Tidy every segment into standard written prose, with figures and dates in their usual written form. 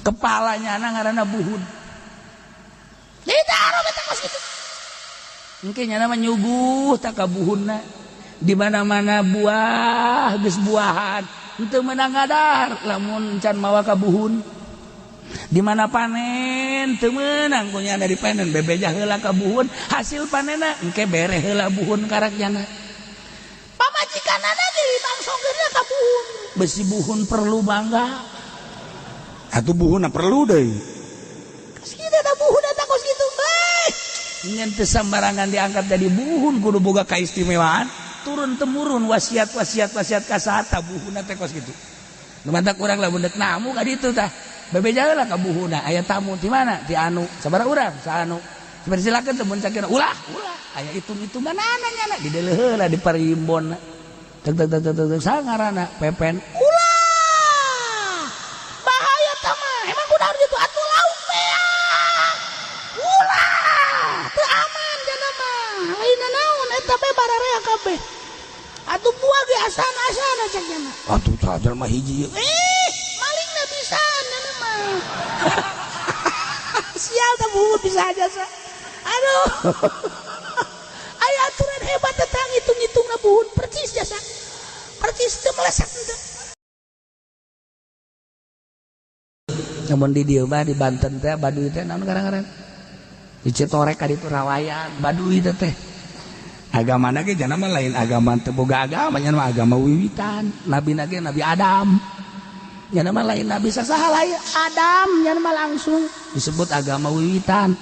Kepalanya anak ngaranna buhun. Ditaruh eta kos kitu. Engke nyana mah nyuguh tak ka buhunna. Di mana-mana buah geus buahan, henteu meunang ngadar lamun can mawa ka buhun. Di mana panen teu meunang ku nyana dipanen bebeja heula ka buhun, hasil panenna engke bere heula buhun karak nyana. Pamajikanana ge dibangsongkeunna ka buhun. Besi buhun perlu bangga. Atuh buhunna perlu deui. Kos kitu da buhun eta kos kitu. Hei, ngan teu sambarangan diangkat jadi buhun kudu boga kaistimewaan. Turun temurun wasiat wasiat wasiat ka saha buhunna teh kos kitu. Nu mantak urang lamun deuk namu ka ditu tah. Bebeja heula ka buhunna, aya tamu ti mana? Ti anu. Sabaraha urang? Saanu. Silakan teu mun cakena ulah, ulah. Aya hitung-hitunganana nyana dideuleu heula di parimbonna. Tek tek tek tek tek sangarana Pepen. Ulah. Bahaya tah mah. Emang kunaon kitu atuh lauk beak. Ulah, teu aman jana mah. Lain naon eta be bararea kabeh. Atuh buah ge asan-asana cek nyana. Atuh tah mah hiji ieu. Eh, malingna bisa nyana mah. Sial tah buhun bisa aja sa. Aduh. Aya aturan hebat tentang hitung-hitungna buhun percis jasa. Percis teu meleset henteu. Namun di dieu mah di Banten teh Baduy teh naon ngaran-ngaran? Di Citorek ka ditu rawayan Baduy teh teh. Agamana ge jana mah lain agama teu boga agama nya mah agama wiwitan. Nabi ge Nabi Adam. Nya mah lain nabi sasaha lain Adam nya mah langsung disebut agama wiwitan.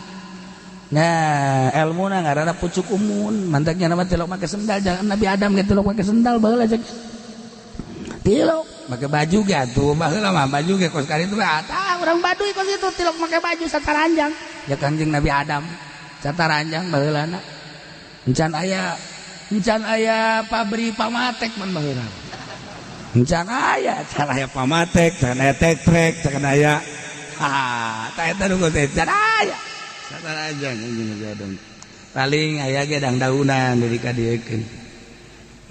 Nah, elmuna ngaranna pucuk umun, mantak nya mah tilok make sendal, jangan Nabi Adam ge tilok make sendal baheula cek. Tilok make baju ge atuh baheula mah baju ge kos kali itu tah urang Baduy kos itu tilok make baju sataranjang. Ya Kanjeng Nabi Adam sataranjang baheulana. Encan aya pabrik pamatek man baheula. Encan aya, can aya pamatek, can aya tek-trek, can aya ha, tah eta nu teh can aya. Sataranjang anjing Nabi Adam. Paling aya ge dang-daunan dari kadiekeun.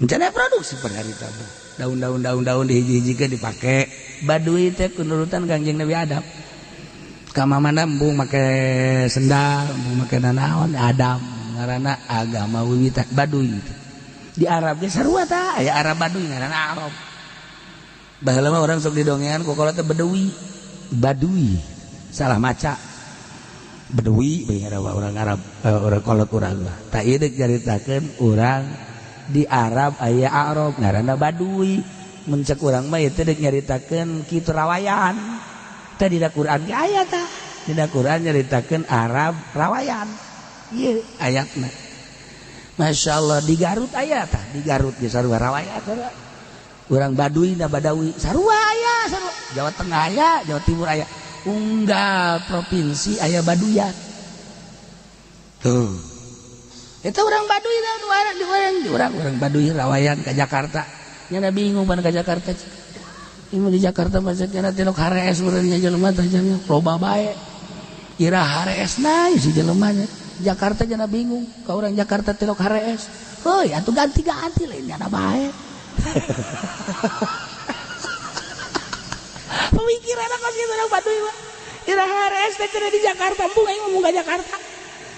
Encan aya produksi per hari tah. Daun-daun daun-daun dihiji-hijikeun dipake. Baduy teh kunurutan Kangjeng Nabi Adam. Ka mamana embung make sendal, embung make nanaon Adam ngaranna agama wiwitan Baduy teh. Di Arab ge sarua tah, aya Arab Baduy ngaranna Arab. Baheula mah urang sok didongengan ku kolot teh Beduwi, Baduy. Salah maca. Beduwi bae ngaranna urang Arab, urang kolot urang mah. Tah ieu deuk nyaritakeun urang di Arab aya Arab ngaranna Baduy. Mun cek urang mah ieu teh deuk nyaritakeun kitu rawayan. Teh dina Quran ge aya tah. Dina Quran nyaritakeun Arab rawayan. Ieu ayatna. Masya Allah di Garut aya tah, di Garut ge sarua rawayan sarua. Urang Baduy na Badawi sarua aya sarua. Jawa Tengah aya, Jawa Timur aya. Unggal provinsi aya Baduyan. Tuh. Eta urang Baduy da urang urang Baduy rawayan ka Jakarta. Nyana bingung pan ka Jakarta. Ieu di Jakarta mah cenah tilok harees urang nya jelema teh nya loba bae. Ira hareesna si jelema nya. Jakarta jana bingung ka urang Jakarta tilok harees. Heuy atuh ganti-ganti lain nyana bae. Pemikiran kos kitu urang Baduy mah. Ira harees teh cenah di Jakarta embung aing ngomong ka Jakarta.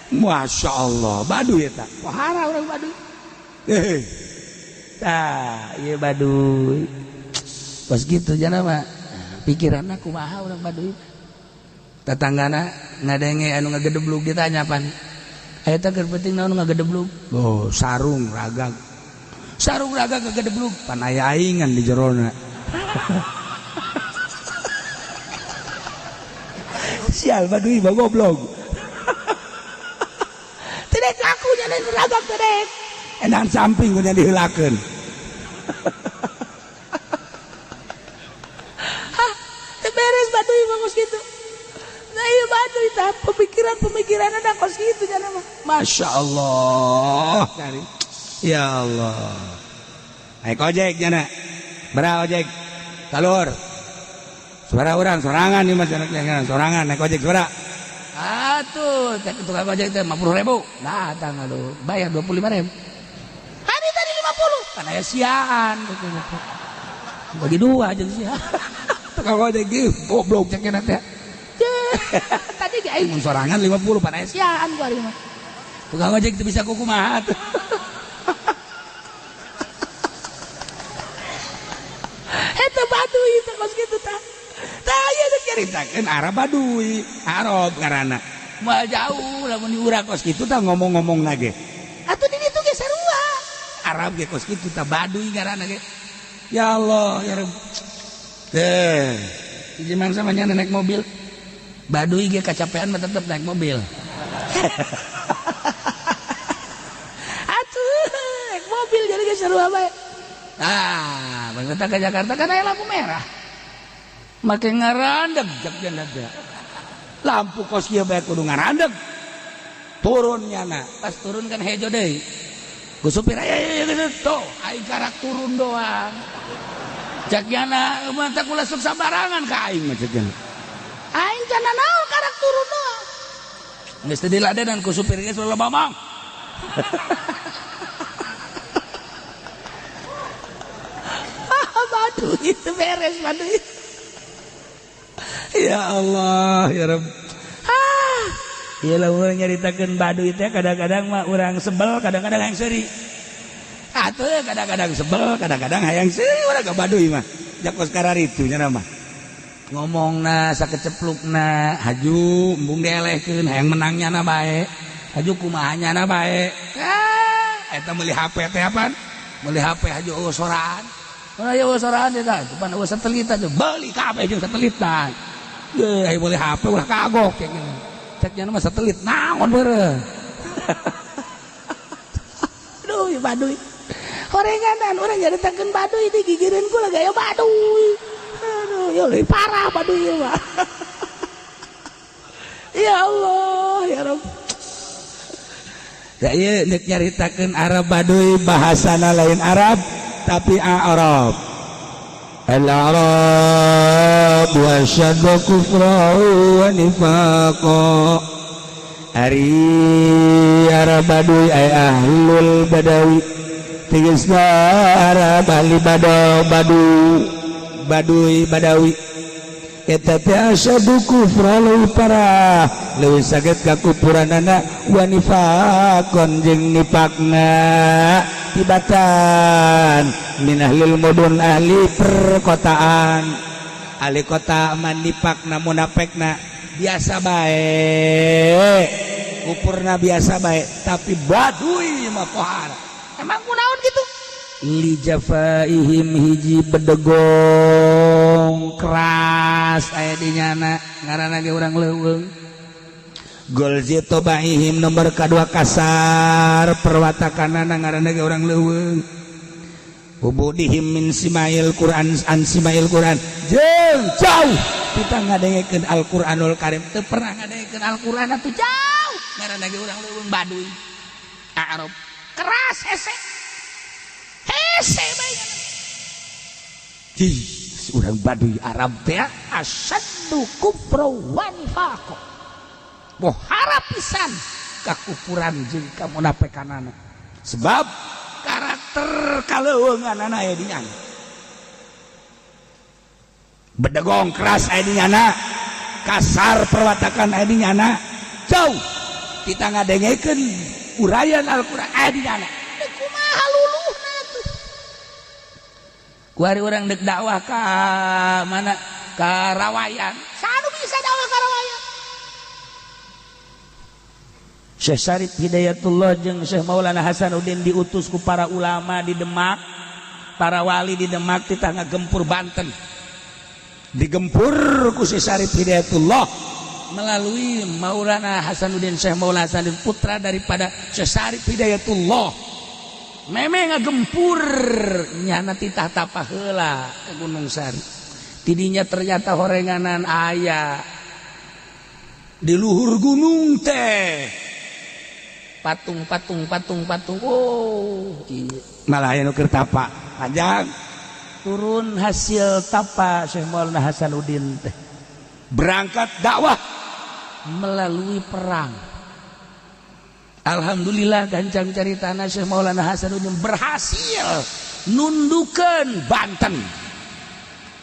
Masya Allah, Baduy eta. Pohara urang Baduy. Tah, ieu Baduy. Pas gitu jana mah pikiranna kumaha urang Baduy. Tetanggana ngadenge anu ngagedeblug ditanya pan. Eta keur penting naon ngagedeblug? Oh, sarung ragag. Sarung ragag ngagedeblug pan aya aingan di jerona. Sial Baduy mah goblok. Tidak aku nyana ragag teh. Endang samping kunya diheulakeun. Hah, teu beres Baduy mah kos kitu. Nah ieu Baduy tah pemikiran-pemikiran ada kos kitu nya mah. Masya Allah. Ya Allah. Naik ojek jana. Berapa ojek? Talur. Suara orang sorangan nih mas, sorangan naik ojek suara. Atuh, tukang ojek teh 50.000. Datang aduh, bayar 25.000. Hari tadi 50. Kan aya siaan. Bagi dua aja sih. Tukang ojek ge goblok cek teh. Tadi ge aing Mun sorangan 50 panas. Siaan ku ari mah. Tukang ojek teu bisa kukumaha tuh. Eta Baduy teh kos kitu tah. Tah ieu teh caritakeun Arab Baduy, Arab ngaranna. Moal jauh lamun di urang kos kitu tah ngomong-ngomong ge. Atuh di ditu ge sarua. Arab ge kos kitu tah Baduy ngaranna ge. Ya Allah, ya Rabb. Teh, hiji mangsa mah nya naik mobil. Baduy ge kacapean mah tetep naik mobil. Atuh, naik mobil jadi ge sarua bae. Ah, bangsa ke Jakarta kan aya lampu merah. Make ngarandeg jak janda. Lampu kos kieu bae kudu ngarandeg. Turun nyana, pas turun kan hejo deui. Ku supir aya tuh, aing karak turun doang. Cak nyana mah teh ulah sok sabarangan ka aing mah cek nyana. Aing can naon karak turun doang. Geus teu diladenan ku supir geus ulah mamang. Baduy itu beres Baduy. Ya Allah, ya Rabb. Ah, ieu lah urang nyaritakeun Baduy teh kadang-kadang mah urang sebel, kadang-kadang hayang seuri. Atuh kadang-kadang sebel, kadang-kadang hayang seuri urang ka Baduy mah. Jakos kararitu nya mah. Ngomongna sakeceplukna, haju embung dielehkeun hayang menangnya na bae. Haju kumaha nya na bae. Ah, eta meuli HP teh apaan? Meuli HP haju eueuh soraan. Ora ya soraan teh tah, depan eueuh satelit aja, beli kabeh jeung satelit tah. Deuh, aya meuli HP ulah kagok kayak gini. Cek nya mah satelit naon beureum. Aduh, ya Baduy. Horenganan urang nyaritakeun Baduy digigireun ku lah gaya Baduy. Aduh, ya leuwih parah Baduy ieu mah. Ya Allah, ya Rabb. Ya ieu deuk nyaritakeun Arab Baduy bahasana lain Arab tapi Arab. Al-Arab wa syaddu kufra wa nifaqa. Ari Arab Baduy ay ahlul badawi. Tegasna Arab ahli badaw badu Baduy badawi. Eta teh asyaddu kufra leuwih parah, leuwih saget kakupuranana wa nifaqon jeung nifakna. Tibatan min ahlil mudun ahli perkotaan, ahli kota man nifakna munafekna biasa bae, kupurna biasa bae, tapi Baduy mah pohara. Emang kunaon gitu? Li jafaihim hiji bedegong keras aya di nyana ngaranna ge urang leuweung. Golzi tobaihim nomor kadua kasar perwatakanana ngaranna ge urang leuweung. Ubudihim min simail Quran an simail Quran jeung jauh kita ngadengekeun Al-Qur'anul Karim teu pernah ngadengekeun Al-Qur'an atuh jauh ngaranna ge urang leuweung Baduy Arab keras hese hese bae. Ih, urang Baduy Arab teh asyaddu kufra wa nifaqa. Bohara pisan kakufuran jeung kamunafikanana. Sebab karakter kaleuweunganana aya di nyana. Bedegong keras aya di nyana, kasar perwatakan aya di nyana. Jauh kita ngadengekeun uraian Al-Qur'an aya di nyana. Kumaha luluhna tuh? Kuari urang deuk dakwah ka mana? Ka Rawayan. Sanu bisa dakwah ka Rawayan? Syekh Syarif Hidayatullah jeung Syekh Maulana Hasanuddin diutus ku para ulama di Demak, para wali di Demak titah ngagempur Banten. Digempur ku Syekh Syarif Hidayatullah melalui Maulana Hasanuddin, Syekh Maulana Hasanuddin putra daripada Syekh Syarif Hidayatullah. Meme ngagempur nyana titah tapa heula ke Gunung Sari. Tidinya ternyata horenganan aya di luhur gunung teh. Patung patung patung patung. Oh, iya. Malah aya nu keur tapa panjang. Turun hasil tapa Syekh Maulana Hasanuddin teh. Berangkat dakwah melalui perang. Alhamdulillah gancang caritana Syekh Maulana Hasanuddin berhasil nundukeun Banten.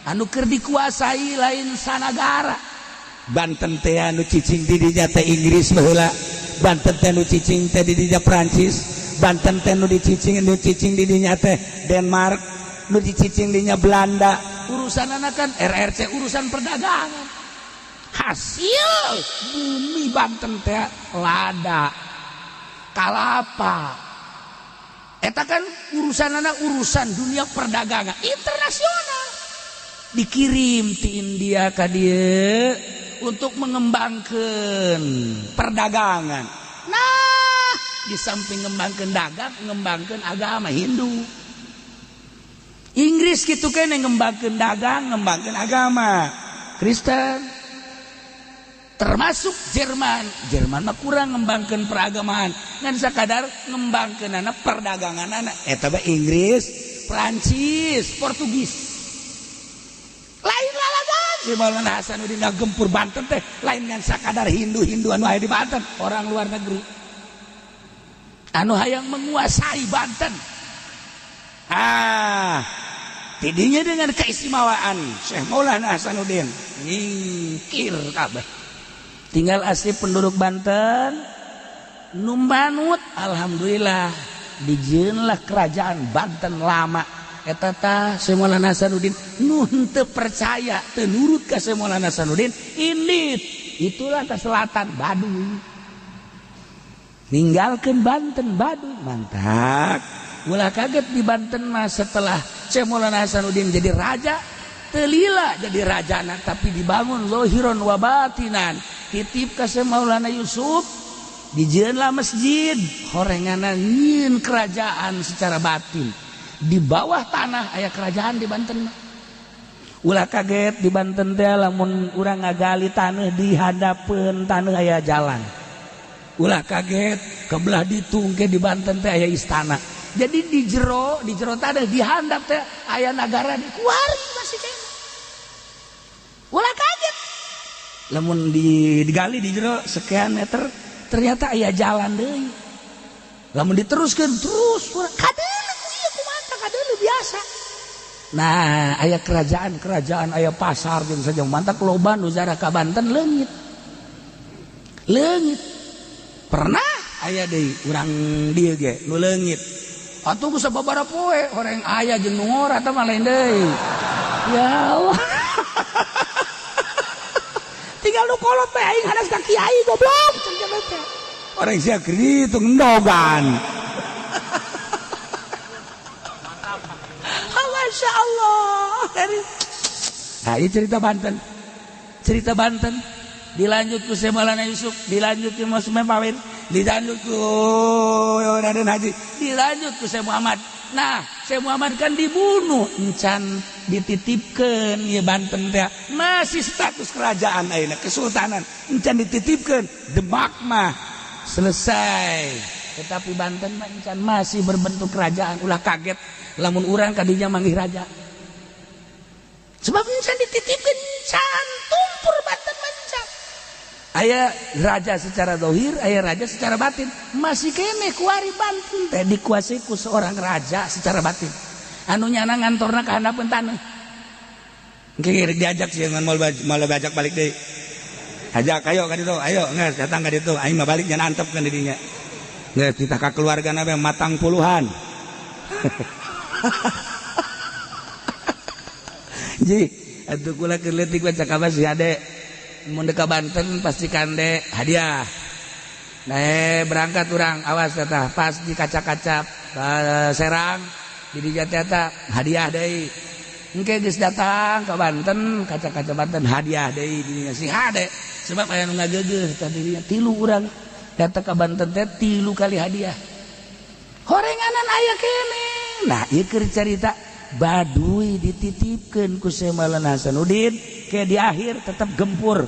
Anu keur dikuasai lain sanagara. Banten teh anu cicing di dinya teh Inggris baheula, Banten teh nu cicing teh di dinya Prancis, Banten teh nu dicicing nu cicing di dinya teh Denmark, nu dicicing dinya Belanda. Urusan anak kan RRC, urusan perdagangan. Hasil bumi Banten teh lada, kalapa. Eta kan urusan anak, urusan dunia perdagangan internasional. Dikirim ti India ka dieu untuk mengembangkan perdagangan. Nah, di samping ngembangkan dagang, ngembangkan agama Hindu. Inggris gitu kan, ngembangkan dagang, ngembangkan agama Kristen. Termasuk Jerman. Jerman mah kurang ngembangkan peragamaan, ngan sakadar ngembangkan anak perdagangan anak. Eta mah Inggris, Prancis, Portugis. Lain lalagan si Maulana Hasanuddin ngagempur Banten teh lain ngan sakadar Hindu-Hindu anu aya di Banten, orang luar negeri anu hayang menguasai Banten. Ah, tidinya dengan keistimewaan Syekh Maulana Hasanuddin nyingkir kabeh, tinggal asli penduduk Banten nu manut. Alhamdulillah, dijieunlah kerajaan Banten lama eta. Tah, Syekh Maulana Hasanuddin nu henteu percaya, teu nurut ka Syekh Maulana Hasanuddin, indit itulah ke selatan, Baduy, ninggalkeun Banten, Baduy. Mantap, ulah kaget di Banten mah setelah Syekh Maulana Hasanuddin jadi raja, teu lila jadi rajana, tapi dibangun zohiron wa batinan. Titip ka Syekh Maulana Yusuf, dijieunlah masjid, horenganan nyieun kerajaan secara batin. Di bawah tanah aya kerajaan di Banten mah. Ulah kaget di Banten teh lamun urang ngagali tanah, di hadapeun tanah aya jalan. Ulah kaget kebelah ditu ke di Banten teh aya istana. Jadi di jero tanah, di handap teh aya nagara di kuari masih kena. Ulah kaget lamun digali di jero sekian meter ternyata aya jalan deui. Lamun diteruskan terus kadeuleu ku ieu ku mata kadeuleu biasa. Nah, aya kerajaan-kerajaan, aya pasar jeung saja. Mantak loba nu zarah ka Banten leungit. Leungit. Pernah aya deui urang dieu ge nu leungit. Atuh geus sababaraha poe horeng aya jeung nu ngora tah mah lain deui. Ya Allah. Tinggal nu kolot teh, aing hadas ka kiai, goblok cenah teh. Orang sia kitu ngendogan. Masya Allah. Nah, ini cerita Banten. Cerita Banten dilanjut ku Syekh Maulana Yusuf, dilanjut ku Mas Mepawin, dilanjut ku Raden Haji, dilanjut ku Syekh Muhammad. Nah, Syekh Muhammad kan dibunuh, encan dititipkeun ieu Banten teh masih status kerajaan ayeuna, kesultanan. Encan dititipkeun, Demak mah selesai. Tetapi Banten mah encan, masih berbentuk kerajaan. Ulah kaget lamun urang kadinya manggih raja. Sebab encan dititipkeun, encan tumpur Banten mah encan. Aya raja secara dohir, aya raja secara batin. Masih kene kuari Banten teh dikuasai ku seorang raja secara batin. Anu nyana ngantorna ka handapeun taneuh. Engke diajak sih ngan moal moal bajak balik deui. Ajak ayo ka ditu, ayo geus datang ka ditu, aing mah balik nya antep kan di dinya. Geus titah ka keluargana bae matang puluhan. Ji, atuh kula keur leutik baca kabar si ade. Mun ka Banten pasti kande hadiah. Nah, berangkat urang, awas tah pas di kaca-kaca Serang di dinya teh hadiah deui. Engke geus datang ke Banten, kaca-kaca Banten hadiah deui di dinya si hade. Sebab aya nu ngageugeuh tah dirinya tilu urang datang ke Banten teh tilu kali hadiah. Horenganan aya kene. Nah, ieu keur carita Baduy dititipkeun ku Syekh Maulana Hasanuddin ke di akhir tetap gempur.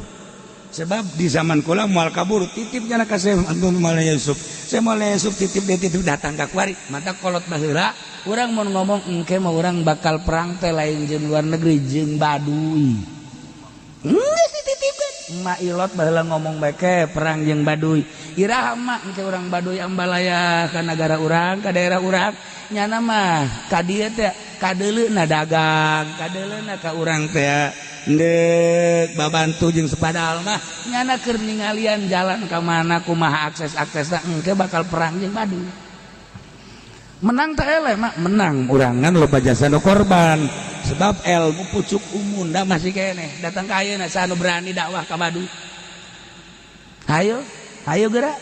Sebab di zaman kula moal kabur titipnya ka Syekh Maulana Yusuf. Syekh Maulana Yusuf titip, dia titip datang ka kuari. Mata kolot baheula urang mau ngomong engke mah urang bakal perang teh lain jeung luar negeri, jeung Baduy. Geus dititipkeun. Emak ilot baheula ngomong beke perang jeung Baduy. Iraha, Emak, engke urang Baduy ambalaya ka nagara urang, ka daerah urang? Nyana mah ka dieu teh kadeuleuna dagang, kadeuleuna ka urang teh. Ndek babantu jeung sepadal mah nyana keur ningalian jalan ka mana, kumaha akses-aksesna, engke bakal perang jeung Baduy. Menang teh eleh mah menang urangan loba jasa nu korban, sebab ilmu pucuk umunda masih keneh datang ka ayeuna. Saha nu berani dakwah ka Baduy? Hayo, hayo gerak.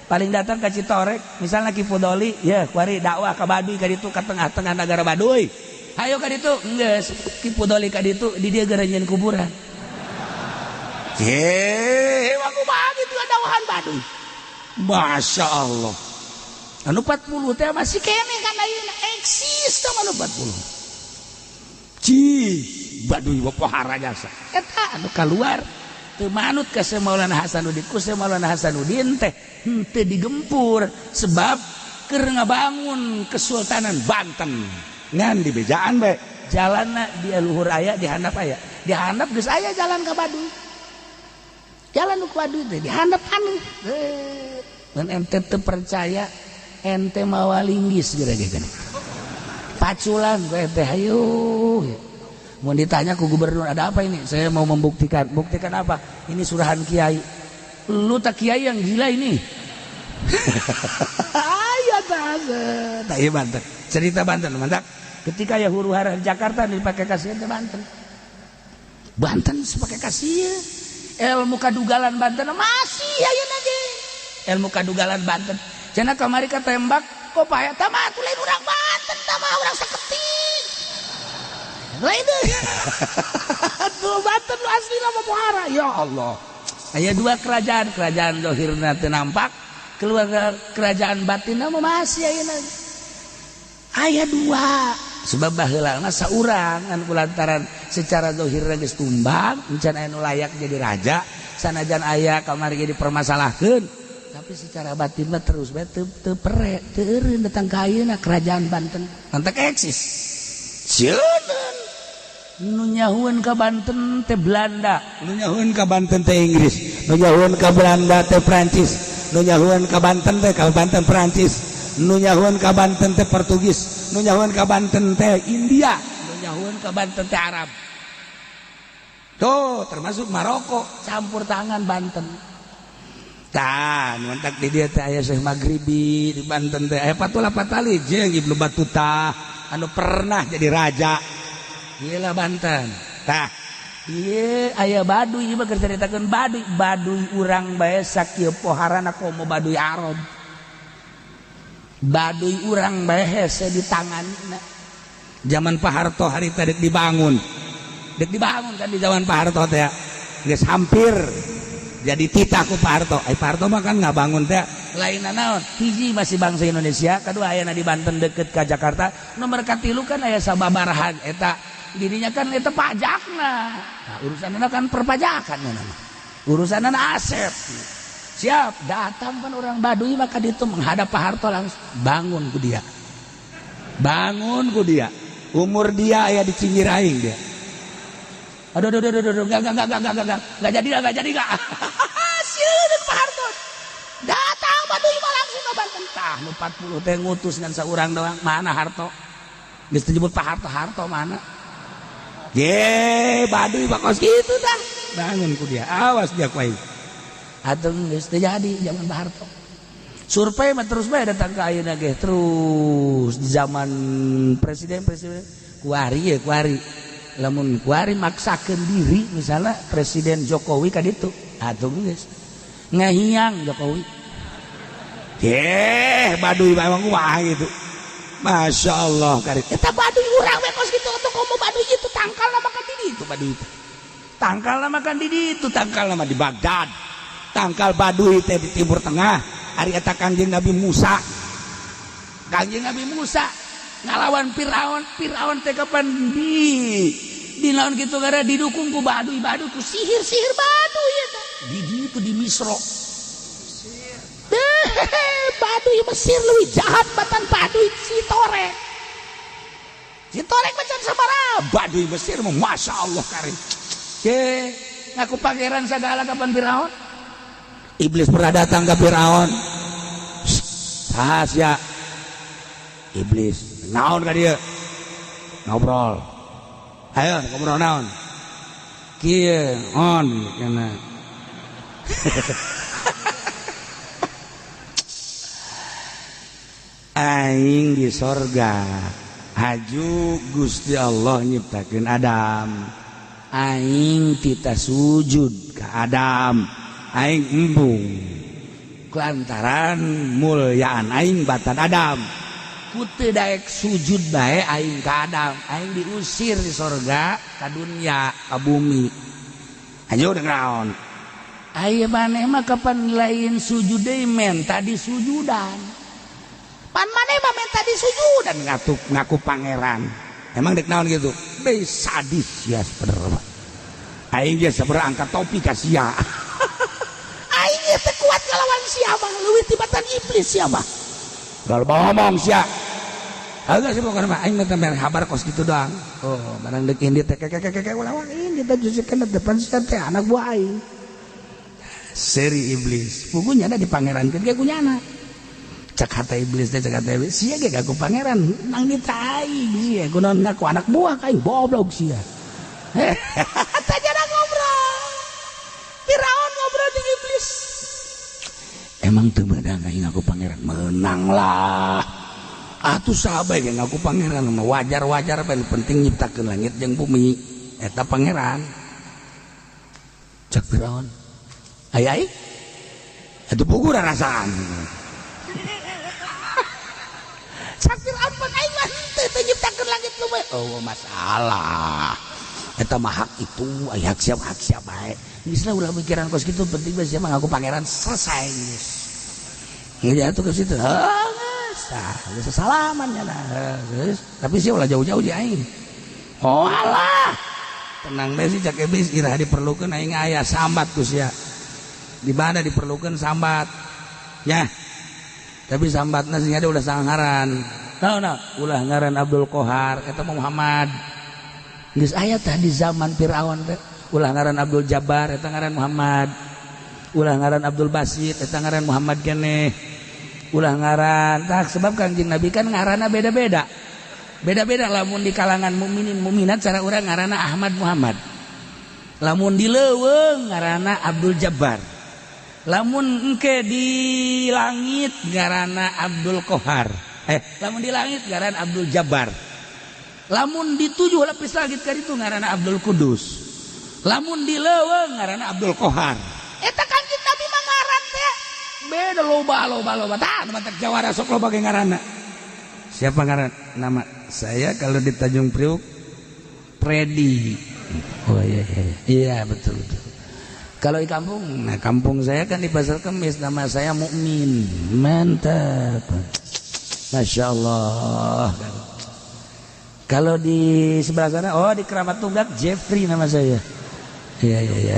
Paling datang ke Citorek misalnya. Ki Fudoli ya kuari dakwah ka Baduy ka ditu, ka tengah-tengah negara Baduy. Hayo ka ditu. Geus Ki Fudoli ka ditu, di dieu geura nyieun kuburan. Ye, kumaha gitu dakwahan Baduy. Masya Allah. Anu 40 teh masih keneh kan ayeuna eksis teh anu 40. Cih, Baduy pohara jasa. Eta anu keluar teu manut ka Syekh Maulana Hasanuddin. Ku Syekh Maulana Hasanuddin teh henteu digempur sebab keur ngabangun Kesultanan Banten. Ngan di bejaan bae. Jalanna di luhur aya, di handap aya. Di handap geus aya jalan ka Baduy. Jalan nu Baduy teh di handap anu. Dan ente teu percaya, ente mawa linggis geura ge. Paculan gue teh, hayu. Mau ditanya ku gubernur, "Ada apa ini?" "Saya mau membuktikan." "Buktikan apa?" "Ini surahan kiai." "Lu tak kiai yang gila ini." Ayo tak iya Banten. Cerita Banten mantap. Ketika ya huru hara di Jakarta dipakai kasihan ke Banten. Banten sepakai kasihan. Ilmu kadugalan Banten masih ayo lagi. Ilmu kadugalan Banten. Cenah kamari tembak kok paya tama atuh lain urang Banten, tama urang saketing. Lain deh. Tuh Banten lu asli nama pohara. Ya Allah. Aya dua kerajaan, kerajaan dohirna teu nampak, keluarga kerajaan batin mah masih ayeuna. Aya dua. Sebab baheula mah saurang anu kulantaran secara dohirna geus tumbang, encan aya nu layak jadi raja, sanajan aya kamari ge dipermasalahkeun. Tapi secara batin mah terus bae teu teu pere, teu eureun datang ka ayeuna kerajaan Banten. Mantak eksis. Sieun nu nyahueun ka Banten teh Belanda. Nu nyahueun ka Banten teh Inggris, nu nyahueun ka Belanda teh Prancis, nu nyahueun ka Banten teh ka Banten Prancis, nu nyahueun ka Banten teh Portugis, nu nyahueun ka Banten teh India. Nu nyahueun ka Banten teh Arab. Tuh, termasuk Maroko. Campur tangan Banten. Tah, nu mantak di dieu teh aya Syekh Maghribi, di Banten teh aya Patula Patali jeung Ibnu Battuta anu pernah jadi raja. Gila Banten. Tah. Ieu aya Baduy, ieu mah keur caritakeun Baduy. Baduy urang bae sakieu poharana komo Baduy Arab. Baduy urang bae hese di tangan. Zaman Pak Harto harita dek dibangun. Dek dibangun kan di zaman Pak Harto teh. Geus hampir jadi titah ku Pak Harto. Eh, Pak Harto mah kan nggak bangun teh. Lain naon, hiji masih bangsa Indonesia, kedua ayana di Banten deket ke Jakarta, nomor katilu kan aya sababarahan eta dirinya kan eta pajakna. Nah, urusanna kan perpajakan nama. Urusanna aset. Siap, datang kan orang Baduy maka itu menghadap Pak Harto langsung bangun ku dia. Bangun ku dia. Umur dia aya di cinggir aing dia. Aduh, aduh, aduh, aduh, aduh, enggak jadi, enggak jadi, enggak. Sieun Pak Harto. Datang Baduy mah langsung ke Banten. Tah, nu 40 teh ngutus ngan saurang doang. Mana Harto? Geus disebut Pak Harto, Harto mana? Ye, Baduy bakos gitu dah. Bangun ku dia. Awas dia ku aing. Atuh geus teu jadi zaman Pak Harto. Survei mah terus bae datang ke ayeuna ge terus di zaman presiden-presiden kuari ya kuari. Lamun kuari maksakeun diri misalnya Presiden Jokowi ka ditu, atuh geus ngahiang Jokowi. Ye, Baduy memang kumaha gitu. Masya Allah karek. Eta Baduy urang we kos kitu atuh komo Baduy itu tangkal makan di ditu Baduy itu. Tangkal makan di ditu, tangkal mah di Baghdad. Tangkal Baduy teh di Timur Tengah. Ari eta Kangjeng Nabi Musa. Kangjeng Nabi Musa ngalawan Firaun, Firaun teh kapan di lawan kitu gara didukung ku Baduy, Baduy ku sihir-sihir Baduy eta. Di ditu di Misro. Deh, Baduy Mesir leuwih jahat batan Baduy Citorek. Citorek macam sabaraha Baduy Mesir mah Masya Allah karim. Ke ngaku pangeran segala kapan Firaun? Iblis pernah datang ke Firaun. Saha? Iblis. Naon ka dia? Ngobrol. Ayo ngobrol naon? Kieu on kana. Aing di sorga haju Gusti Allah nyiptakeun Adam. Aing tita sujud ka Adam. Aing embung kulantaran mulyaan aing batan Adam. Ku teu daek sujud bae aing ka Adam. Aing diusir di sorga ka dunya ka bumi. Hayu deung naon? Aya maneh mah kapan lain sujud deui menta disujudan. Pan maneh mah menta disujudan ngatuk ngaku pangeran. Emang dek naon gitu? Be sadis ya sebenarnya. Aing ge sebenarnya angkat topi ka sia. Aing teh kuat ngalawan sia mah leuwih tibatan iblis sia mah. Kalau ngomong sia. Agak sih pokoknya mah aing mah teh kabar kos gitu doang. Oh, barang dek indit teh kek ulah indit teh jusikeun depan sia teh anak buah aing. Seri iblis. Pugunya ada di pangerankeun ge kunyana. Cak hata iblis teh cak hata iblis sia ge ngaku pangeran nang ditai sia kunaon ngaku anak buah ka aing goblok sia. Tah jarang ngobrol. Firaun ngobrol jeung iblis. Emang teu meunang aing ngaku pangeran? Meunang lah. Atuh saha bae ge ngaku pangeran mah wajar-wajar bae penting nyiptakeun langit jeung bumi eta pangeran. Cak Firaun. Ai ai atuh puguh rasaan. Sakir ampun aing mah henteu teu nyiptakeun langit bumi. Oh masalah. Eta mah hak itu, ai hak siap bae. Geus lah ulah mikiran kos kitu penting bae sia mah ngaku pangeran selesai geus. Geus atuh ke situ. Heuh geus. Tah geus salaman nya geus. Tapi sia ulah jauh-jauh jeung aing. Oh alah. Tenang bae sih cak iblis iraha diperlukeun aing aya sambat ku sia. Di mana diperlukeun sambat. Ya. Tapi sambatna sing ada ulah sangaran. Naon naon? Ulah ngaran Abdul Qahar eta Muhammad. Geus aya tah di zaman Firaun teh. Ulah ngaran Abdul Jabbar eta ngaran Muhammad. Ulah ngaran Abdul Basit eta ngaran Muhammad keneh. Ulah ngaran tah sebab Kangjeng Nabi kan ngaranna beda-beda. Beda-beda lamun di kalangan mukminin mukminat cara urang ngaranna Ahmad Muhammad. Lamun di leuweung ngaranna Abdul Jabbar. Lamun engke di langit ngaranna Abdul Qahar. Lamun di langit ngaranna Abdul Jabbar. Lamun di tujuh lapis langit ka ditu ngaranna Abdul Kudus. Lamun di leuweung ngaranna Abdul Qahar. Eta Kangjeng Nabi mah ngaran teh beda loba. Tah nu matak jawara sok loba ge ngaranna. Siapa ngaran? Nama saya kalau di Tanjung Priuk Predi. Oh iya iya. Iya betul betul. Kalau di kampung, nah kampung saya kan di Pasar Kemis, nama saya Mukmin. Mantap. Masya Allah. Kalau di sebelah sana, oh di Keramat Tunggak, Jeffrey nama saya. Iya iya iya.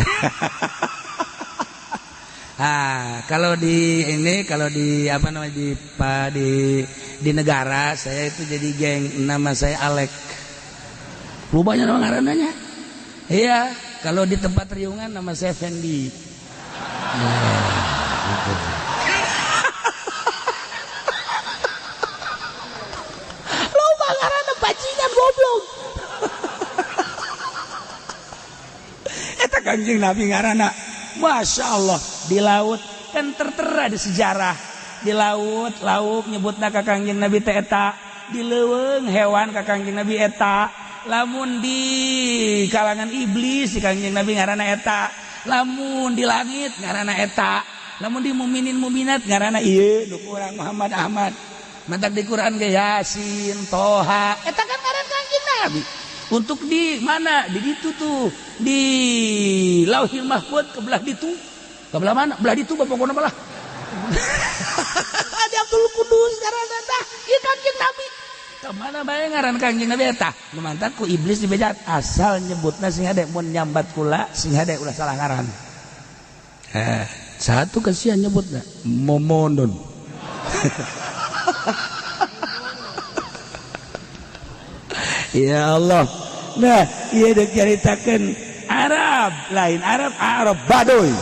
Ah, kalau di ini, kalau di apa namanya di negara saya itu jadi geng, nama saya Alek. Lu banyak nama ngarananya. Iya. Kalau di tempat riungan nama saya Fendi. Nah, gitu. Loba ngaranna bajingan goblok. Eta Kangjeng Nabi ngaranna Masya Allah di laut kan tertera di sejarah di laut lauk nyebutna ka Kangjeng Nabi teh eta di leuweung hewan ka Kangjeng Nabi eta. Lamun di kalangan iblis di Kangjeng Nabi ngaranna eta, lamun di langit ngaranna eta, lamun di mukminin mukminat ngaranna ieu nu kurang Muhammad Ahmad. Mantak di Quran ge Yasin, Toha, eta kan ngaran Kangjeng Nabi. Untuk di mana? Di ditu tuh, di Lauhil Mahfud ke belah ditu. Ke belah mana? Belah ditu pokokna belah. Di Abdul Kudus ngaranna tah, ieu Kangjeng Nabi. Kemana bae ngaran Kangjeng Nabi eta? Nu mantak ku iblis dibejat asal nyebutna sing hade mun nyambat kula sing hade ulah salah ngaran. Satu kasihan nyebutna Momonon. Ya Allah. Nah, ieu deuk caritakeun Arab, lain Arab, Arab Baduy.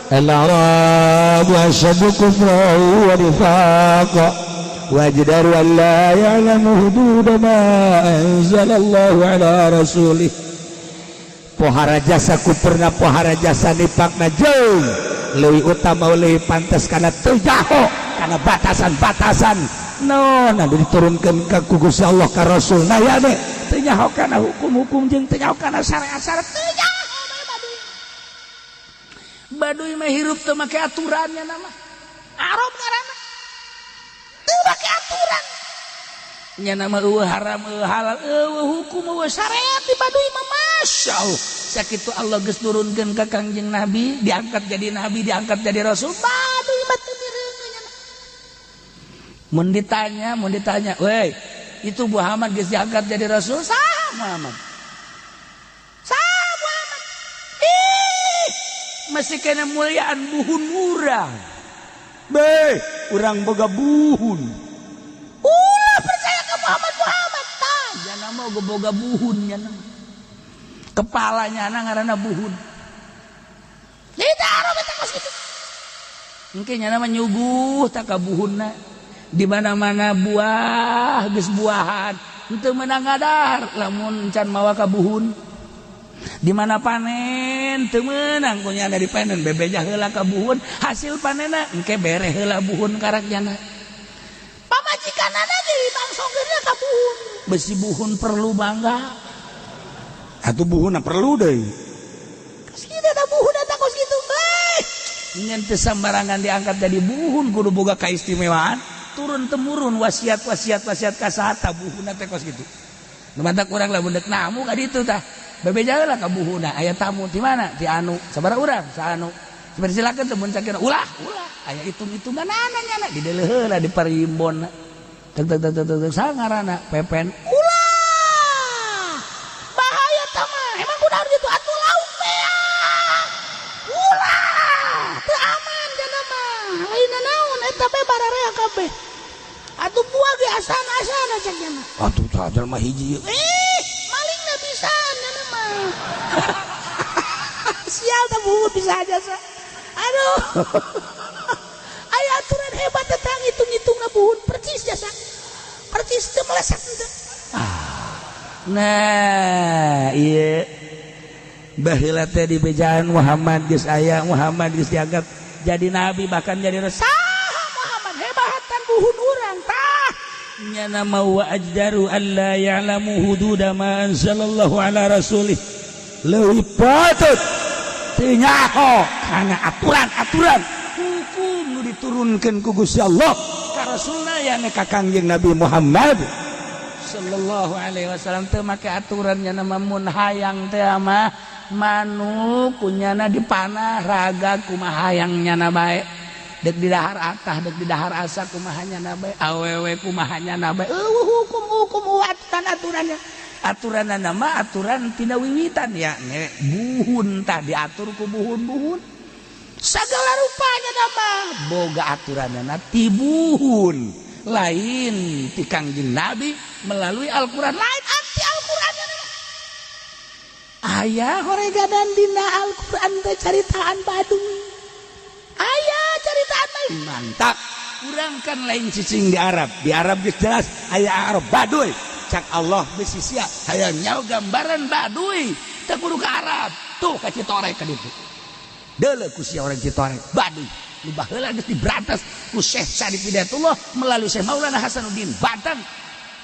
Al-Arab asyaddu kufran wa nifaqa. وأجدر أن لا يعلم حدود ما أنزل الله على رسوله. Pohara jasa kupurna, pohara jasa nifakna, jauh leuwih utama, leuwih pantes kana teu nyaho kana batasan-batasan no nah diturunkan ka ku Gusti Allah ka Rasul. Nah, ya deh, teu nyaho kana hukum-hukum jeung teu nyaho kana syariat-syariat, teu nyaho. Baduy, Baduy mah hirup teu make aturannya, nama Arab ngaranna teu make aturan nya, nama eueuh haram, eueuh halal, eueuh hukum, eueuh syariat di Baduy mah. Masya Allah, sakitu Allah geus nurunkeun ka Kangjeng Nabi, diangkat jadi nabi, diangkat jadi rasul, Baduy mah teu. Mun ditanya, mun ditanya, "Weh, itu Muhammad geus diangkat jadi rasul?" "Saha Muhammad? Saha Muhammad?" Ih, masih kena muliaan buhun urang. Be, urang boga buhun. Ulah percaya ke Muhammad Muhammad tah. Jana mau boga buhun nya. Kepalanya anak ngaranna buhun. Tidak, Arab eta kos kitu. Engke nya mah nyuguh tak ka buhunna. Di mana-mana buah geus buahan henteu meunang ngadar lamun can mawa ka buhun. Di mana panen teu meunang ku nyana dipanen, bebeja heula ka buhun hasil panenna, engke bere heula buhun karak nyana. Pamajikanana ge dibangsongkeunna ka buhun. Besi buhun perlu bangga. Atuh buhunna perlu deui. Kos kitu da buhun eta kos kitu. Hei. Ngan teu sambarangan diangkat jadi buhun, kudu boga kaistimewaan turun temurun, wasiat wasiat wasiat ka saha buhunna teh kos kitu. Nu matak urang lah dek namu ka ditu tah, bebeja heula ka buhunna. "Aya tamu." "Ti mana?" "Ti anu." "Sabaraha urang?" "Saanu." "Silakan." Teu mun cakena ulah ulah aya hitung-hitunganana nyana di heula di parimbon tek tek tek tek tek sangarana Pepen. Ulah. Bahaya tama. Emang kudu gitu atuh lauk beak. Ulah. Teu aman jana mah. Lain naon eta be bararea kabeh. Atuh buah ge asana-asana cek nya mah. Atuh tah jelema hiji. Eh, malingna bisa nyana mah. Sial tah buhun bisa aja sa. Aduh. Aya aturan hebat tentang hitung-hitungna buhun percis jasa. Percis teu meleset teu. Nah, iya, baheula teh di bejaan Muhammad geus aya, Muhammad geus dianggap jadi nabi, bahkan jadi rasul. Saha Muhammad, hebatan buhun urang tah. Nya nama wa ajdaru alla ya'lamu hududa ma anzalallahu ala rasulih, leuwih patut teu nyaho kana aturan-aturan hukum nu diturunkeun ku Gusti Allah ka rasulna, ya ka Kangjeng Nabi Muhammad. Sallallahu alaihi wasallam. Teu make aturannya nama mun hayang teh mah manuk kunyana dipanah raga kumaha hayang nyana bae, dek di dahar atah, dek di dahar asa, kumaha nyana bae, awewe kumaha nyana bae. Eueuh hukum-hukum, aturan aturannya. Aturan nama aturan tina wiwitan ya ne buhun tah diatur ku buhun-buhun. Segala rupanya nama boga aturanna ti buhun, lain ti Kangjeng Nabi melalui Al-Qur'an, lain anti Al-Qur'an. Aya horeganan dina Al-Qur'an teh caritaan Baduy, aya caritaan lain. Mantap, urang kan lain cicing di Arab. Di Arab geus jelas aya Arab Baduy. Cak Allah bisi sia hayang nyaho gambaran Baduy teu kudu ka Arab, tuh ka Citorek ka ditu. Deuleu ku sia orang Citorek, Baduy nu baheula geus diberantas ku Syekh Syarif Hidayatullah melalui Syekh Maulana Hasanuddin Banten.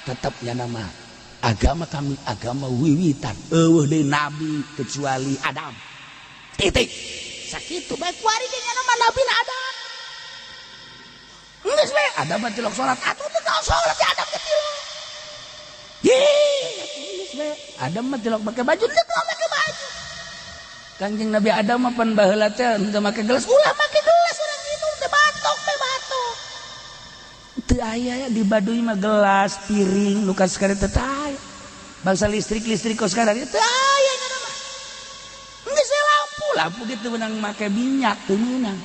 Tetapnya nama agama kami agama wiwitan, eueuh deui nabi kecuali Adam, titik. Sakitu bae kuari ge nya nama nabi Adam. Geus we Adam mah tilok salat. Atuh teu salat di Adam ge tilok. Ye, geus we Adam mah tilok make baju. Teu make baju. Kangjeng Nabi Adam mah pan baheula teh henteu make gelas. Ulah make gelas, urang minum teh batok teh batok. Teu aya di Baduy mah gelas, piring nu sekali teu aya. Bangsa listrik listrik kos sekarang teu aya nya mah. Geus we lampu. Lampu gitu menang make minyak teu meunang.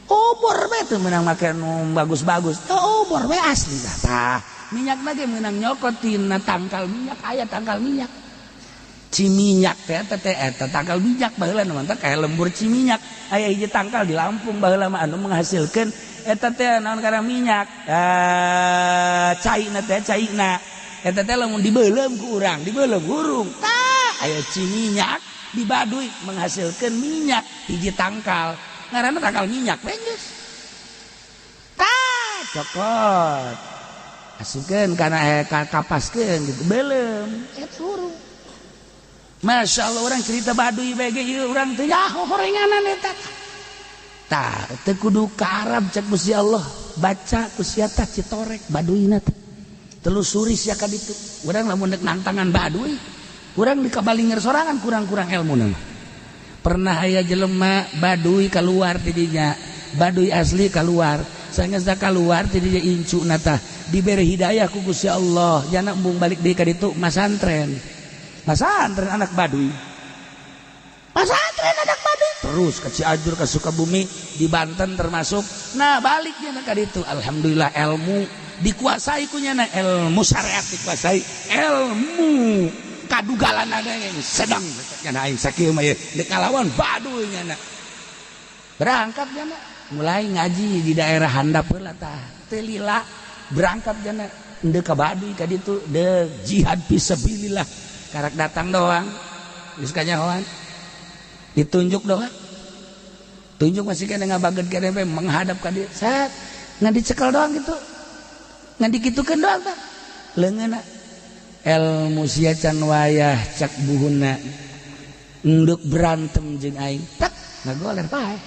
Obor we teu meunang make nu bagus-bagus. Teu, obor we asli. Tah, minyak lagi meunang nyokot tina tangkal minyak, aya tangkal minyak. Ciminyak teh teh teh eta tangkal minyak baheula nu mantap kayak lembur ciminyak. Aya hiji tangkal di Lampung baheula mah anu menghasilkeun eta teh naon karena minyak, eh, caina teh, caina eta teh lamun dibeuleum ku urang, dibeuleum hurung, tah aya ciminyak. Di Baduy menghasilkan minyak hiji tangkal ngaranna tangkal minyak we geus. Tah cokot. Asupkeun kana kapaskeun gitu beuleum eta hurung. Masya Allah orang cerita Baduy bae ge ieu urang teh nyaho horenganan eta. Tah teu kudu ka Arab cek Gusti Allah, baca ku sia tah citorek Baduyna teh. Telusuri sia ka ditu. Urang lamun deuk nantangan Baduy, urang dikabalinger sorangan kurang-kurang ilmuna mah. Pernah aya jelema Baduy keluar ti dinya, Baduy asli keluar. Sanggeus keluar ti dinya incuna tah dibere hidayah ku Gusti Allah, jana embung balik deui ka ditu masantren. Masantren anak Baduy. Masantren anak Baduy. Terus ke Cianjur, ke Sukabumi, di Banten termasuk. Nah, baliknya ka ditu. Alhamdulillah ilmu dikuasai ku nyana, ilmu syariat dikuasai, ilmu kadugalan ada yang sedang nyana aing sakieu mah ye deuk ngalawan Baduy nyana. Berangkat nyana, mulai ngaji di daerah handap heula tah. Teu lila berangkat nyana deuk ka Baduy ka ditu deuk jihad fisabilillah. Karak datang doang geus kanyahoan. Ditunjuk doang. Tunjuk masih kena ngabaget kena menghadap ka dieu. Set ngan dicekel doang gitu. Ngan dikitukeun doang tah. Leungeunna ilmu sia can wayah cak buhunna enduk berantem jeung aing tak ngagoler pae.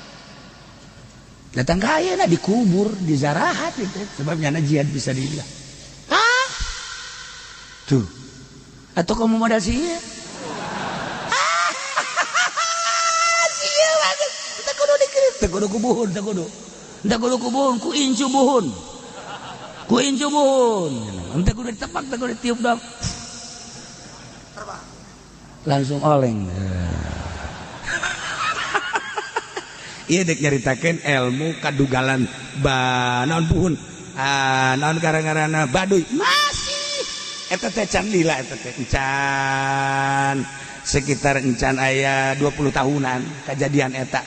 Datang ka ayeuna dikubur di zarahat gitu sebab nyana jihad bisa dibilang. Ah. Tuh. Atau kamu modal sia? Sia banget. Teu kudu dikerit, teu kudu ku buhun, teu kudu. Teu kudu ku buhun, ku incu buhun. Ku incu buhun. Teu kudu ditepak, teu kudu ditiup doang. Langsung oleng. Ieu dek nyaritakeun ilmu kadugalan ba naon buhun. Ah, naon gara-garana Baduy. Masih eta teh can lila eta teh encan sekitar encan aya 20 tahunan kejadian eta.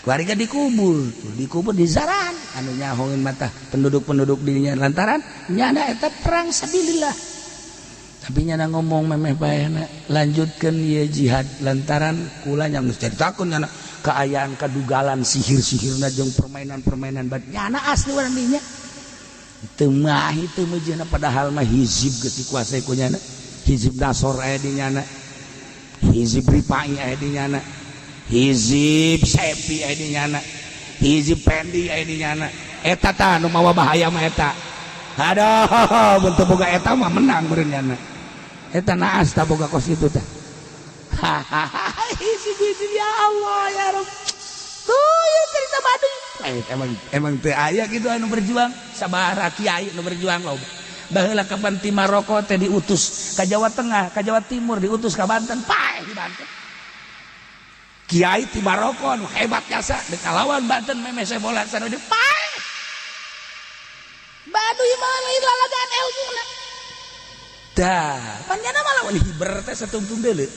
Warga dikubur, tuh dikubur di zaran anu nyahoeun mata penduduk-penduduk dirinya lantaran nyana eta perang sabilillah. Tapi nyana ngomong memeh bae lanjutkeun ieu jihad lantaran kula nya geus caritakeun nyana kaayaan kadugalan sihir-sihirna jeung permainan-permainan bad nyana asli urang dinya. Teu mahi teu meujeuhna padahal mah hizib geus dikuasai ku nyana. Hizib Nasor aya di nyana, hizib Rifai aya di nyana, hizib Sepi aya di nyana, hizib Pendi aya di nyana. Eta tah nu mawa bahaya mah eta. Aduh, mun teu boga eta mah menang meureun nyana. Eta naas tah boga kos kitu tah. Hahaha, hizib-hizib ya Allah ya Rabb. Tuh ya cerita Baduy. Emang teu aya kitu anu berjuang, sabaraha kiai anu berjuang loba. Baheula kapan ti Maroko teh diutus ka Jawa Tengah, ka Jawa Timur, diutus ka Banten, paeh di Banten. Kiai ti Maroko anu hebat jasa deuk ngalawan Banten memeh sebola sana di paeh. Baduy mah lain lalagaan ilmuna. Dah, panjana mah lawan hiber teh satungtung deuleu.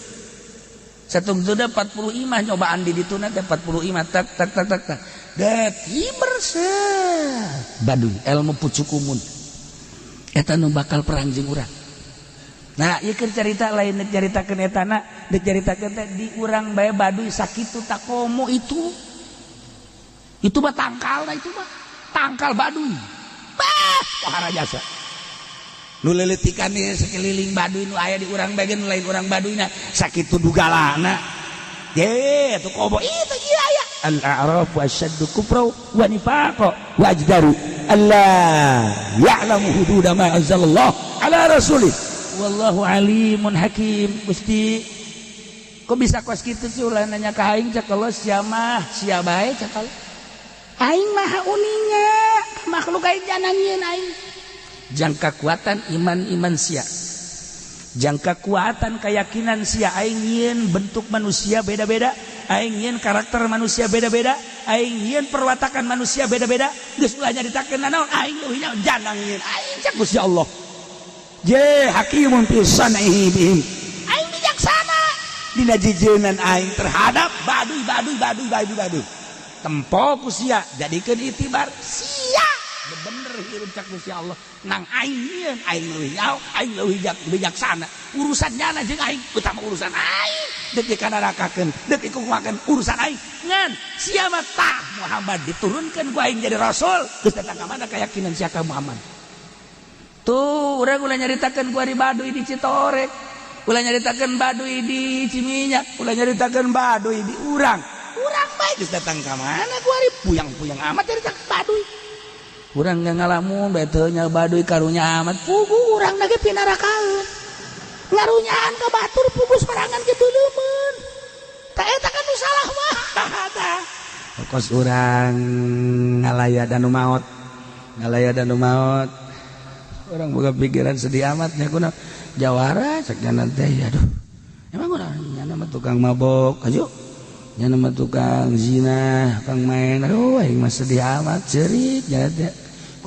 Satungtung 40 imah nyobaan di dituna teh 40 imah tak tak tak tak tak. Det hiber seuh. Baduy ilmu pucukumun. Eta nu bakal perang jeung urang. Nah, ieu keur carita lain deuk caritakeun etana, deuk caritakeun teh di urang bae Baduy sakitu takomo itu. Itu mah tangkalna itu mah. Tangkal Baduy. Bah, pohara jasa. Nu leuleutikan ieu sekeliling Baduy nu aya di urang bae nu lain urang Baduyna sakitu dugalana. Ye, atuh komo itu ieu aya. Al-a'rafu asyaddu kufra wa nifaqa wa ajdaru alla ya'lamu hududa ma anzalallah ala rasulih. Wallahu alimun hakim. Gusti, kok bisa kos kitu sih ulah nanya ka aing cek Allah sia mah sia bae cek Allah. Aing maha uninga makhluk aing janan nyieun aing. Jangka kuatan iman-iman sia. Jangka kuatan keyakinan sia aing nyieun bentuk manusia beda-beda, aing nyieun karakter manusia beda-beda, aing nyieun perwatakan manusia beda-beda. Geus ulah nyaritakeun nanaon aing leuwih nyaho janang nyieun aing cek Gusti Allah. Je hakimun fi sanaihi bihim. Aing bijaksana dina jijeunan aing terhadap baduy baduy baduy baduy baduy. Tempo ku sia jadikeun itibar sia bener hirup cak Gusti Allah nang aing nyieun aing leuwih nyaho aing leuwih bijaksana urusan nyana jeung aing utama urusan aing Dek dikanarakakeun, dek dikumahakeun urusan aing. Ngan sia mah tah Muhammad diturunkeun ku aing jadi rasul. Geus datang ka mana keyakinan sia ka Muhammad? Tuh, urang ulah nyaritakeun ku ari Baduy di Citorek. Ulah nyaritakeun Baduy di Ciminyak, ulah nyaritakeun Baduy di urang. Urang bae geus datang ka mana ku ari puyang-puyang amat nyaritakeun Baduy. Urang nggak ngalamun bae teu nya Baduy karunya amat pugu urang lagi pinarakaeun. Ngarunyaan ka batur pugu sorangan ge beuleumeun. Tah eta kan nu salah mah. Tah. Kos urang ngalaya dan nu maot. Ngalaya dan nu maot. Urang boga pikiran sedih amat nya kuna jawara cek nyana teh aduh. Emang urang nyana mah tukang mabok aju. Nyana mah tukang zina, tukang main. Aduh aing mah sedih amat cerik nyana teh.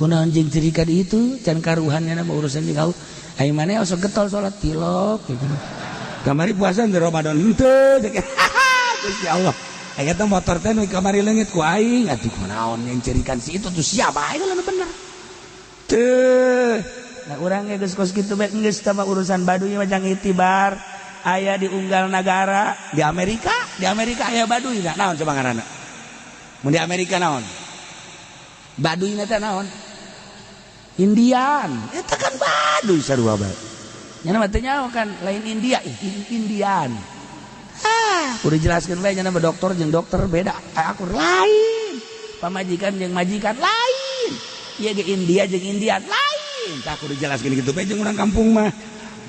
Kunaon jeung cerikan itu can karuhan nyana mah urusan jeung Allah. Aing maneh osok getol salat tilok gitu. Kamari puasa di Ramadan henteu. Gusti Allah. Aya teh motor teh nu kamari leungit ku aing atuh kunaon yang cerikan si itu tuh siapa aing nu bener. Teu. Nah urang ge geus kos kitu bae geus tah urusan Baduy mah jang itibar. Aya di unggal nagara di Amerika aya Baduy na naon coba ngaranna? Mun di Amerika naon? Baduy na teh naon? Indian. Eta kan Baduy sarua bae. Nya mah teu nyaho kan lain India, Indian. Ah, udah jelaskeun bae nya mah dokter jeung dokter beda, akur lain. Pamajikan jeung majikan lain. Ieu ge India jeung Indian lain. Tah kudu jelaskeun kitu bae jeung urang kampung mah.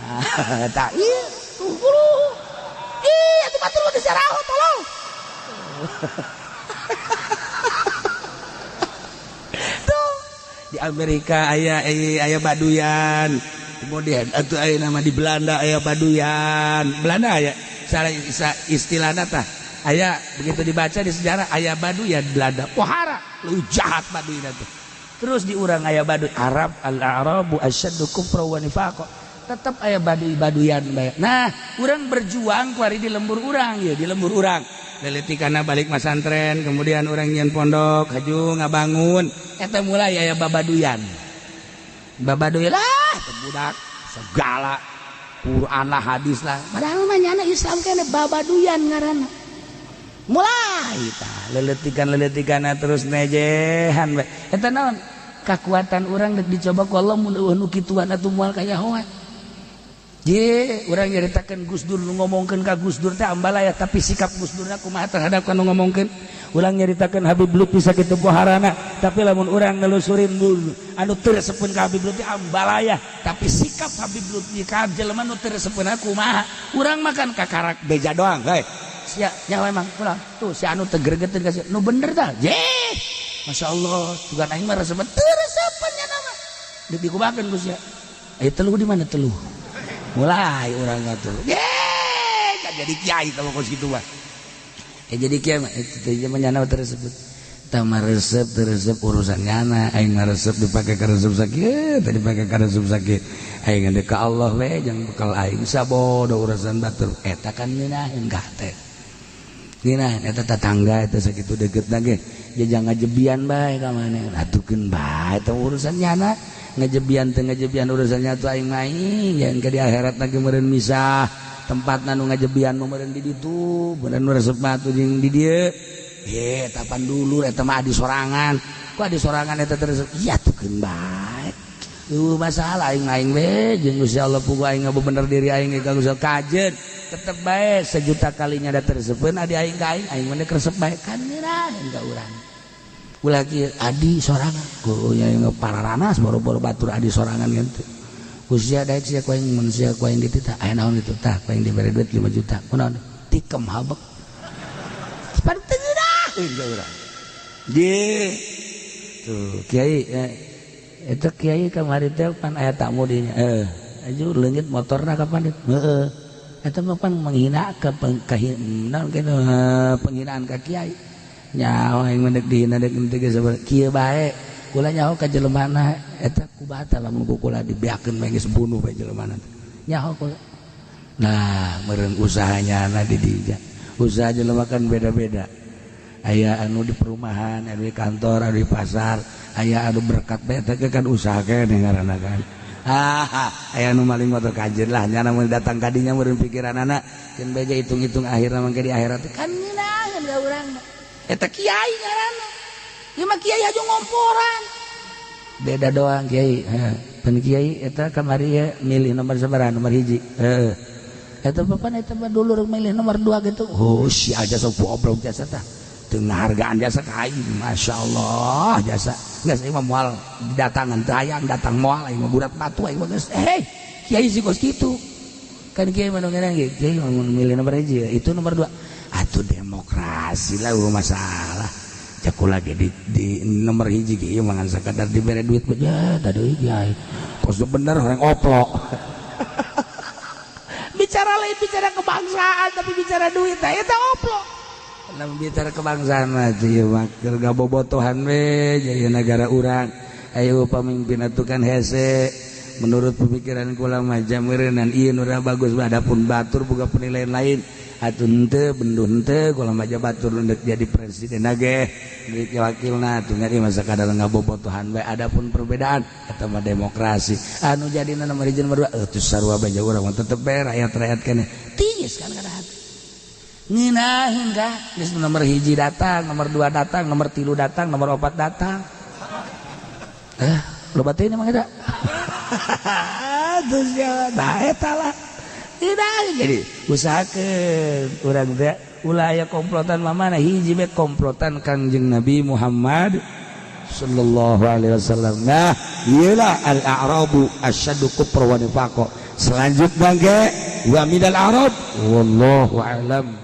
Ah, tah ieu tunggu. Ih, atuh batur mah geus saraho tolong. Tuh, di Amerika aya aya Baduyan. Kemudian atuh aya nama di Belanda aya Baduyan. Belanda aya salah istilahna tah. Aya begitu dibaca di sejarah aya Baduyan Belanda. Pohara, lu jahat Baduyan tuh. Terus di urang aya Baduy Arab, al-Arabu asyaddu kufra wa nifaqa. Tetap aya Baduy-baduyan bae. Nah, urang berjuang kuari di lembur urang ya, di lembur urang. Leletikana balik masantren, kemudian urang nyian pondok, haju ngabangun, eta mulai aya babaduyan. Babaduy lah, budak segala Quran lah, hadis lah. Padahal mah nyana Islam kene babaduyan ngaranna. Mulai tah leletikan-leletikana terus nejehan bae. Eta naon? Kakuatan urang dek dicoba ku Allah mun eueuh nu kituan atuh moal kanyahoan. Ye, urang nyaritakeun Gus Dur nu ngomongkeun ka Gus Dur teh ambalaya tapi sikap Gus Durna kumaha terhadap ka nu ngomongkeun. Urang nyaritakeun Habib Lutfi sakitu poharana, tapi lamun urang nelusurin anu teu resepeun ka Habib Lutfi ambalaya, tapi sikap Habib Lutfi ka jelema nu teu resepeun kumaha. Urang makan kakarak beja doang, heuh. Sia nyawa emang pulang. Tuh si anu teu gregeteun ka si nu bener tah. Ye. Masyaallah, sugan aing mah resepeun teu resepeun nya nama. Deuk dikumahakeun ku sia. Aya teluh di mana teluh? Mulai urang atuh. Ye, kan jadi kiai kalau kos kitu mah. Ya jadi kiai mah itu teh mah nyana teu resep. Tah mah resep teu resep urusan nyana, aing mah resep dipake ka resep sakieu, teu dipake ka resep sakieu. Aing geus ka Allah we jang bekal aing sabodo urusan batur. Eta kan ngeunaheun ka hate. Ngeunaheun eta tetangga eta sakitu deukeutna ge. Jajang ngajebian bae ka maneh. Atukeun bae eta urusan nyana. Ngejebian teu ngejebian urusannya tuh aing maing yang ke di akhirat lagi meureun misah tempatna nu ngajebian mah meureun di ditu bener nu resep mah atuh jeung di dieu ye tapan dulu eta mah adi sorangan ku adi sorangan eta teu resep iya tukeun bae eueuh masalah aing aing we jeung Gusti Allah pugu aing ngabener diri aing ge ka Gusti kajeun tetep bae sejuta kalinya da teu resepeun adi aing ka aing aing mah resep bae kan ngeunaheun ka urang ulah kieu adi sorangan ku nya pararanas boro-boro batur adi sorangan gitu ku sia daek sia ku aing mun sia ku aing dititah aya naon kitu tah ku aing dibere duit 5 juta kunaon tikem habek pan teu ngeunaheun ka urang ye tuh kiai eta kiai kamari teh pan aya tamu di nya aju leungit motorna kapan heeh eta mah pan menghina ka naon kitu penghinaan ka kiai nyaho aing mah deuk dihina deuk henteu geus kieu bae kula nyaho ka jelemana eta ku batal lamun ku kula dibeakeun bae geus bunuh bae jelemana nyaho kula. Nah meureun usahanya na di dinya usaha jelema kan beda-beda aya anu di perumahan anu di kantor anu di pasar aya anu berkat bae teh kan usaha keneh ngaranna kan Haha, aya nu maling motor kajen lah nyana mun datang kadinya meureun pikiranana keun beja hitung-hitung akhirna mangke di akhirat kan ngeunaheun ka urang. Eta kiai ngaranna. Ieu mah kiai aja ngomporan. Beda doang kiai. Pan kiai eta kamari ya milih nomor sabaraha, nomor 1. Heeh. Eta papan eta mah dulur milih nomor 2 gitu. Oh, si aja sok goblok jasa tah. Teu ngahargaan jasa ka aing, masyaallah jasa. Geus aing mah moal datangan teu hayang datang moal aing mah budak batu aing mah geus. Hei, kiai sih kos kitu. Kan kiai mah nu ge kiai mah milih nomor 1 ya, itu nomor 2. Atuh demokrasi lah eueuh masalah. Cek kula ge di nomor 1 ge ieu mah ngan sakadar dibere duit mah ya tadi kiai. Kos bener orang oplok. Bicara lain bicara kebangsaan tapi bicara duit tah eta oplok. Lamun bicara kebangsaan mah ieu mah keur gabobotohan we jadi negara urang. Ayo pamimpin atuh kan hese menurut pemikiran kula mah jameureunnan ieu nu bagus, adapun batur boga penilaian lain atuh henteu benduh henteu kula mah batur ndek jadi presiden ge deuk wakilna atuh ngari masa kadar ngabobotohan bae. Adapun perbedaan eta mah demokrasi anu jadina nomor 1 nomor 2 atuh sarua bae urang mah tetep bae rakyat-rakyat keneh tiis kan kada hati ngeunaheun ka geus nomor 1 datang, nomor 2 datang, nomor 3 datang, nomor 4 datang, loba teh emang eta terus ya. Nah, eta lah tidak jadi usahakeun urang teh ulah aya komplotan mamana hiji be komplotan Kangjeng Nabi Muhammad sallallahu alaihi wasallam. Nah, iyalah al-a'rabu asyaddu kufra wa nifaqa. Selanjutnya ge wa minal a'rab wallahu a'lam.